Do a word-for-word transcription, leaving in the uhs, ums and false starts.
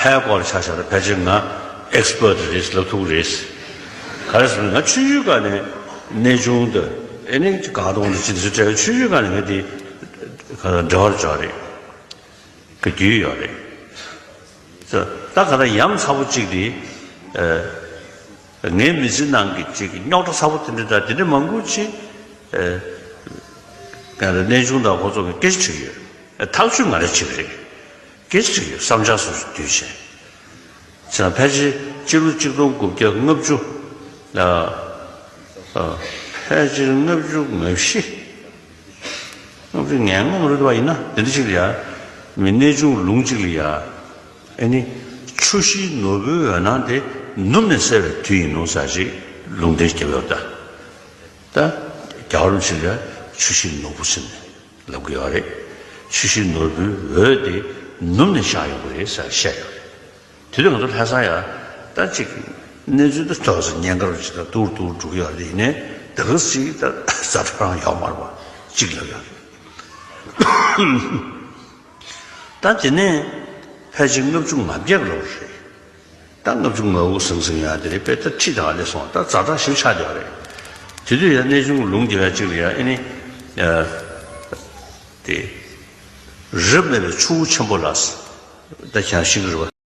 ཕའི་སྐོར་ཆ་བཞག་ན་ཕལ་ཆེར་ང་ཨེག་སི་པར་ཊི་རེད། ལབ་ཐུབ་ཀྱི་རེད། ག་རེ་ཟེར་ན་ང་ཆོས་བརྒྱུད་སྒང་ནས་གནས་ཆུང་དང་ཨེ་ནི་གང་དང་དང་ཅི་འདྲ་ཅི་འདྲ་ཆོས་བརྒྱུད་སྒང་ནས་ང་དེ་ག་ལ་འབྲེལ་བ་ཆགས་རེད། ག་རྒྱུས་ཡོད་རེད། ད་ག་ད་ཡ་མཚན་པོ་གཅིག་དེ། ངའི་མི་ཚེ་ནང་གི་གཅིག་རྙོག་དྲ་ཚ་པོ་དེ་འདྲ་དང་དེ་འདྲ་མང་པོ་ཅིག་ང་རང་གནས་ཆུང་དང་ཁོ་ཚོ་གི་སྐད་ཆ་དྲིས་ཡོད། ཐག་གཅོད་ང་རང་བྱེད་ཀྱི་རེད། སྐད་ཆ་དྲིས་ཡོད། བསམ་འཆར་སོ་སོ་བསྡུས་བྱས། ཕལ་ཆེར་སྤྱི་ལོ་གཅིག་སྟོང་དགུ་བརྒྱ་ལྔ་བཅུ། ཕལ་ཆེར་ལྔ་བཅུ་ང་བཞི། ལྔ་བཅུ་ང་ལྔ་མ་རེད་པ། ཡིན་ན་དེ་འདྲ་ཅིག་ལ་ཡ། མི་གནས་ཆུང་ལུང་གཅིག་ལ་ཡ། ཨེ་ནི། ཆུ་ཤེལ་ནོར་བུའི་འོད་སྣང་དེ་ནུབ་ནས་གསལ་བའི་དུས་ཡིན་ནོ་ཟེར་ཅིག་ལུང་བསྟན་བརྒྱབ་ཡོད་ད། ད། རྒྱལ་བ་རིན་པོ་ཆེ་ལ་ཆུ་ཤེལ་ནོར་བུ་ཟེར་ནས་ལབ་ཀྱི་ཡོད་རེད། ཆུ་ཤེལ་ནོར་བུའི་འོད་དེ་ནུབ་ནས་ཤར་ཡོང་གི་རེད་ཟེར་བཤད་ཡོད་རེད། དེ་དུས་ང་ཚོ་ལྷ་ས་ཡ། ད་ཅིག་གནས་ཚུལ་དེ་ཐོས་ས་ཉེན་ཁ་རུ་ཅིག་ད་ཏུར་ཏུར་འགྲོ་གི་ཡོད་རེད། ཡིན་ནའི་ད་ག་ཟིག་ད་ཛ་དྲག་རང་ཡོད་མ་རེད་པ། ཅིག་ལབ་ཡོད་རེད། ད་དེ་ནས་ཕལ་ཆེར་ལྔ་བཅུ་ང་བརྒྱད་ལོར་རེད། ད་ལྔ་བཅུ་ང་དགུ་ཟིང་ཟིང་ཡ་དེ་རེད་པས། ད་ཁྲི་དང་ཨ་ལས་སོང་། ད་ཛ་དྲག་ཞིག་ཆགས་བསྡད་པ་རེད། དེ་དུས་ཡ་གནས་ཆུང་ལུང་རྒྱབ་ཡ་གཅིག་ལ་ཡ་ཨེ་ནི། དེ། རབ་མེད་པའི་ཆུ་བོ་ཆེན་པོ་ལ། ད་ཁྱེད་རང་ཤེས་ཀྱི་རེད་